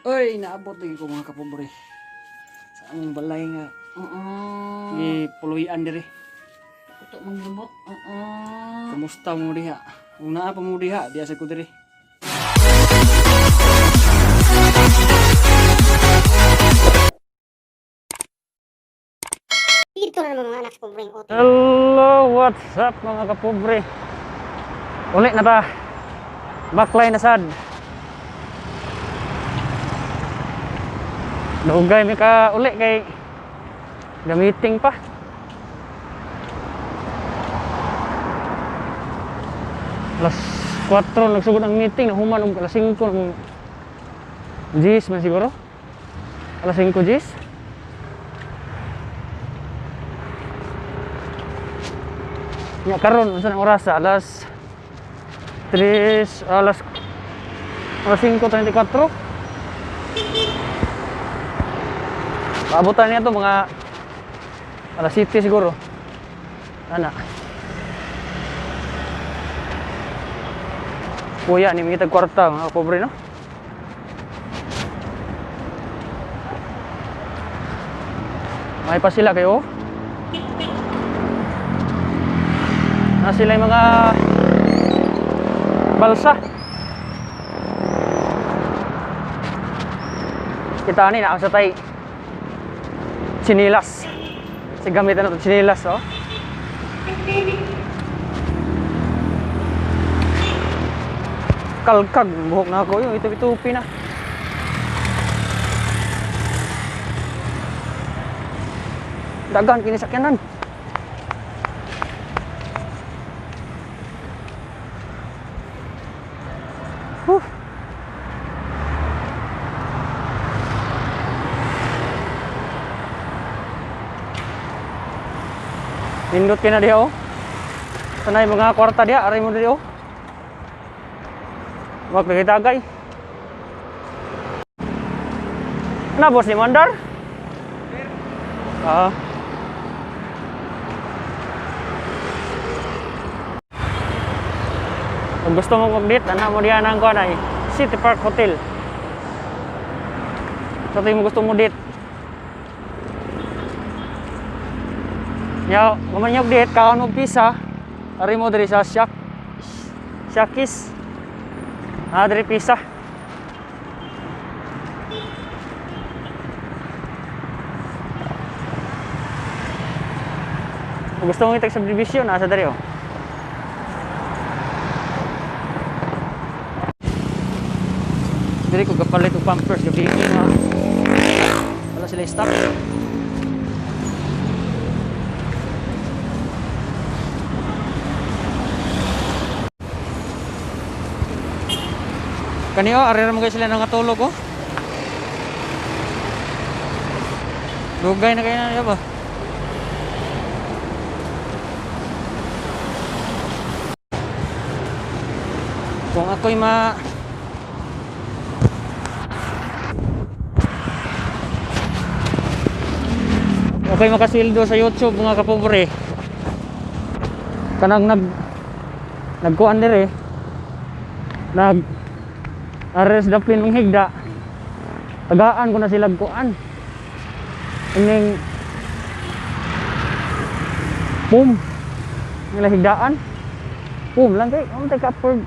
Oy, naabot lagi ko, mga kapobre, sa among balay nga gipuluyan diri. Kuto mong limot. Kumusta mo diha? Kung naa pa mo diha, diha sa ko diri. Dito na naman mga anak sa pobreng auto. Hello, what's up, mga kapobre? Uli na ta. Baklay na sad. Dugay mi ka uli kay gamiting pa. Alas 4 nagsugod ang meeting, nahuman og alas 5 ng G's man siguro. Alas 5 G's. Nya karon unsa nang oras? Alas 3, alas 5:34. Paabutan niya to mga alas 7 siguro. Ana. Kuya ni mga kwarta, mga pobre, no. May pa sila kayo. Na sila yung mga balsa. Kita ni na sa tay chinilas. Sa gamitan na to chinilas, oh. Kalkag buhok na ako yung itupi-tupi na. Dagan kini sakyanan. Whew. Nindot kina diha, oh. Sanay mga kwarta diha, aray mo diri, oh. Wag lagi tagay. Na boss ni Mandar? Ah. Kung gusto mo mag-date, ana mo diha nang kuan ay City Park Hotel. Sa tingin mo gusto mo date. Yaw, kumanyog date, kaon mo pizza. Ari mo diri sa Shakis. Ah, diri pizza. Kung gusto mo itag subdivision, nasa diri, oh. Diri ko kapalit og pampers gabi ha. Wala sila stock. Kani oh, ari ra mo kayo sila nangatulog, oh. Dugay na kayo na ba? Kung ako'y ma Okay makasildo sa YouTube, mga kapobre. Kanang nagkuan dire. Nag arrest dapin mong higda. Tagaan ko na sila kuan. Ining boom. Nila higdaan. Boom lang kay ang ka afford.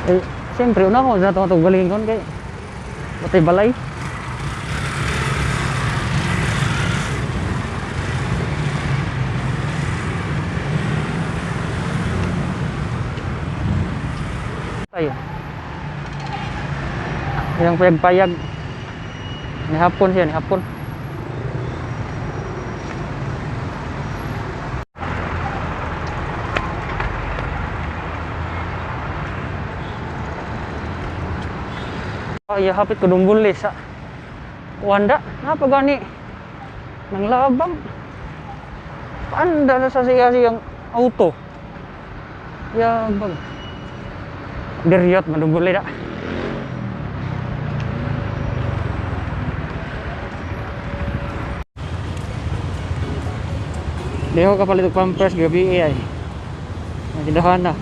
Eh, siyempre, una ko, sa itong galingon kay Batay balay. Tayo. Yang payag-payag. Ni hapon siya, ni hapon. Oh, iya hapit ko dumbuli sa wanda. Napa gani? Nang labang. Paanda na sa siya siyang auto. Ya bang. Diriot madumbuli da. Di ako kapalit og Pampers gabi ay. Ang tindahan na.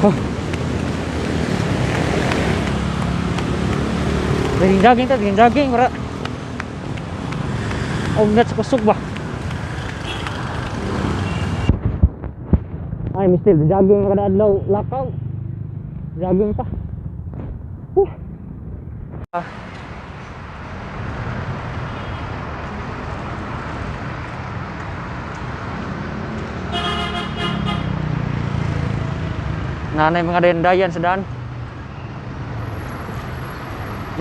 Oh. Daging jogging ta, daging jogging para ugnat sa kusog ba. Ay, mister, jogging na kada adlaw, lakaw. Jogging pa. Huh. Ah. Nanay mga dayan-dayan sa daan.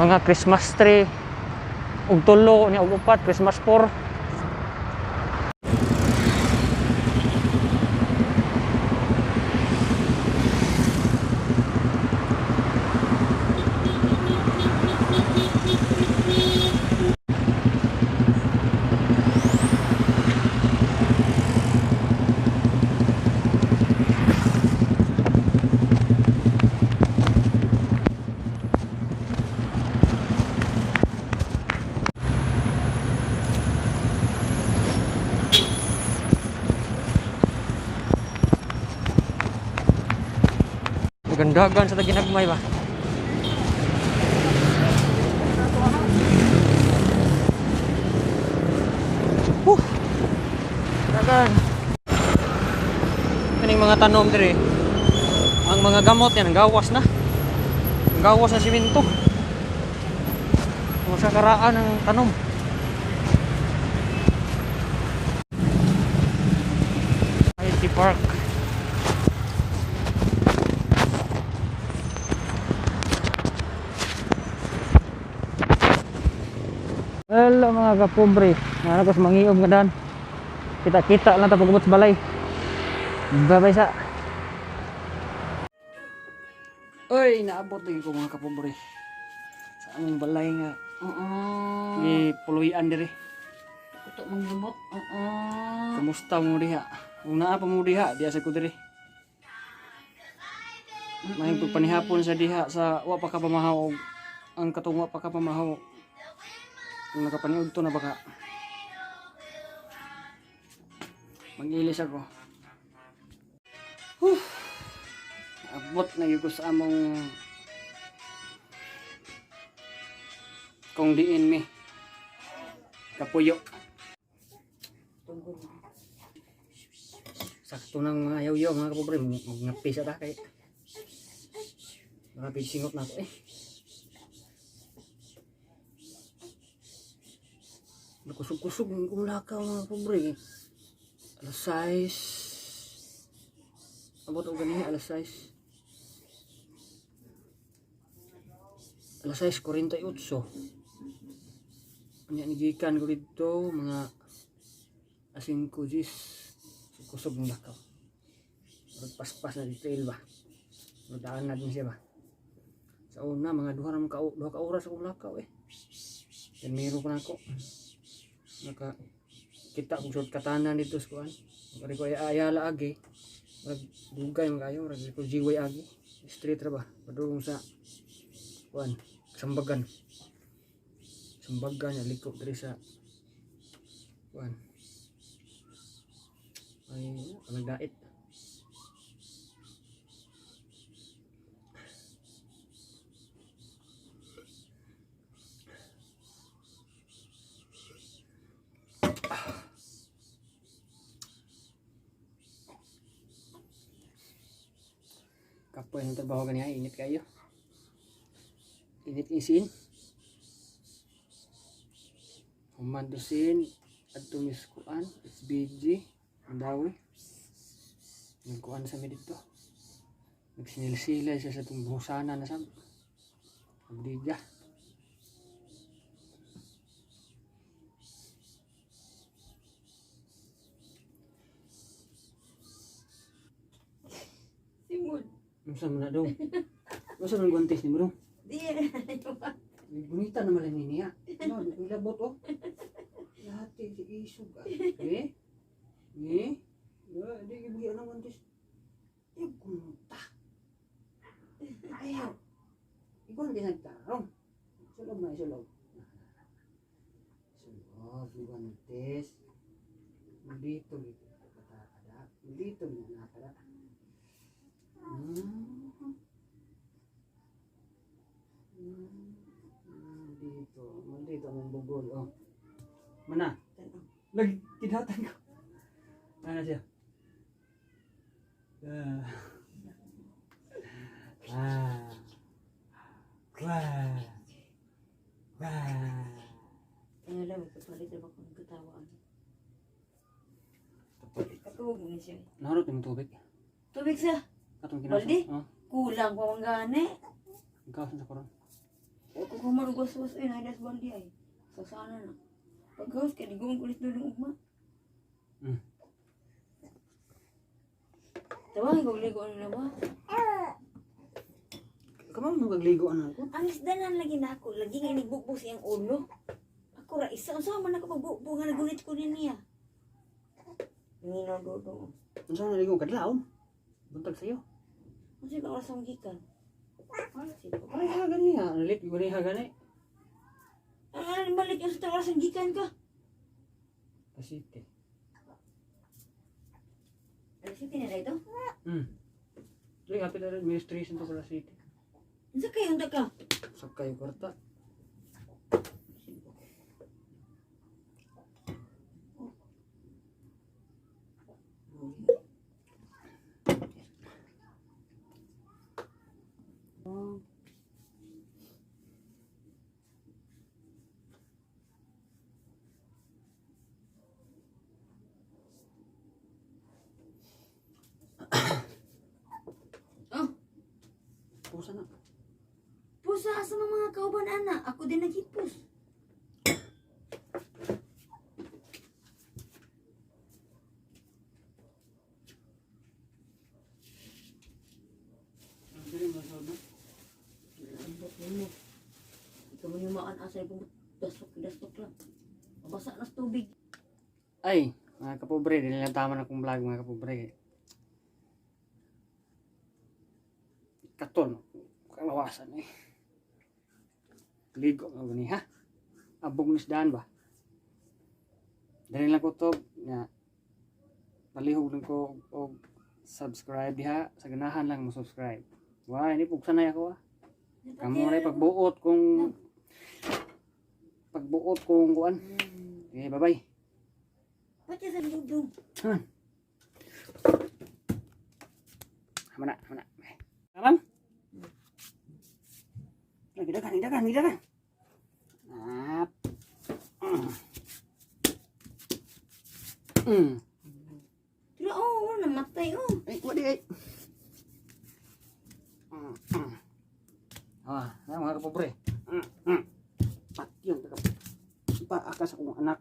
Mga Christmas tree ug tulo niya ug upat, Christmas 4. Gandagan sa taginagmay ba. Huh. Dagan. Kaning mga tanom diri. Ang mga gamot yan ang gawas na. Ang gawas na simento. Ang sa karaan ng tanom. IT Park. Hello mga kapobre. Nga ko sa mangiob nga daan. Kita-kita lang ta pag-ubot sa balay. Bye-bye sa. Oy, naabot lagi ko mga kapobre. Sa among balay nga gipuluyan diri. Kuto manglibot. Oo. Kumusta mo diha? Kung naa pa mo diha, diha sa ko diri. May pagpanihapon sa diha sa wa pa ka pamahaw og ang katong wa pa ka pamahaw. Kung nakapaniud to na baka. Mangilis ako. Whew. Abot na gyud ko sa among kung diin mi kapuyo. Sakto ng mga yaw-yaw mga kapobre, magngapi sa ta kay mga singot na ako eh. Nakusog-kusog ng kumlakaw mga kapobre. Alas 6. Abot og ganiha alas 6. Alas 6:48. Unya ni gikan ko didto mga 5 gis. Kusog ng lakaw. Murag paspas na dito ba. Murag daan na din siya ba. Sa una mga duha ka oras akong lakaw eh. Yan meron pa na ako. Naka kita kong short katanan dito sa kuan. Murag ko ay ayala agi. Murag dugay man kayo, murag ko GY agi. Street ra ba? Padulong sa kuan, Sambagan. Sambagan ya liko diri sa kuan. Ay, nagdait. Kapoy ng trabaho ganiya, init kayo. Init isin. Humandusin adto miskuan, SBG, Mandawi. Nagkuan sa mi dito. Nagsinilsila siya sa itong buhosana na sab. Abdiga. Simod. Unsa man na dong? Unsa man guantes ni mo dong? Di. Bonita naman lang niya. No, nilabot oh. Lahat eh, si isog ah. Eh? Eh? Ya, di gibigyan ng guantes. Ayaw kunta. Ayaw. Ikaw ang ginagtarong. Sulog na, sulog. Sulog, guantes. Dito, dito. Kada. Dito, nakada. Dito. Dito ang bugol. Oh. Mana? Nagkidatan ko. Ano siya? Ah. Ah. Ah. Ah. Ang alam, kapalit na ba kung katawaan? Katuog mo ni siya. Naharot yung tubig. Tubig sa. Atong kinasa. Baldi? Oh, Kulang pa ang gani. gawasan sa koron. O kung kumarugos-was ay nahidas baldi ay. Sa sana na. Pagkaos, kaya di gumang kulit doon ugma. Tawagin ko ligo ano na ba? Kamo mo gagligo ana ko. Ang isdanan lagi na ako, lagi nga inigbukbok siyang ulo. Ako ra isa, unsa man ako pagbukbok nga nagunit ko din niya. Ngino dodo. Unsa na ligo kadlaw? Buntag sayo. Unsa ka oras ang gikan? Ay ha gani ha, nalit gani ha gani. Ah, balik yung sa oras ang gikan ka. Pasite. Alas 7 na ito. Dili hapit na administration to pala city. Unsa kayo unta ka? Sakay kwarta. Oh, Pusa na. pusa asa mga mga kauban ana, ako din naghipos. Dili mo sa Ambot nimo. Ikaw mo yumaan asa ko dasok dasok lang. Mabasa na sa tubig. Ay, mga kapobre, dili lang tama na akong vlog, mga kapobre. Katon, kalawasan eh. Ligo nga gani ha. Abog nisdaan ba? Dali lang ko to nga palihog lang ko og subscribe diha sa ganahan lang mo subscribe. Wah, ini pugsanay ako ah. Kamo ray pagbuot kung kuan. Okay, bye-bye. Pati sa dudong. Han. Hama na, hama na. Tamam? Lagi dagan, dagan, dagan. Up. Tira oh, wala namatay oh. Ay, wadi ay. Ah, na mga kapobre. Patyon ka. Paakas akong anak.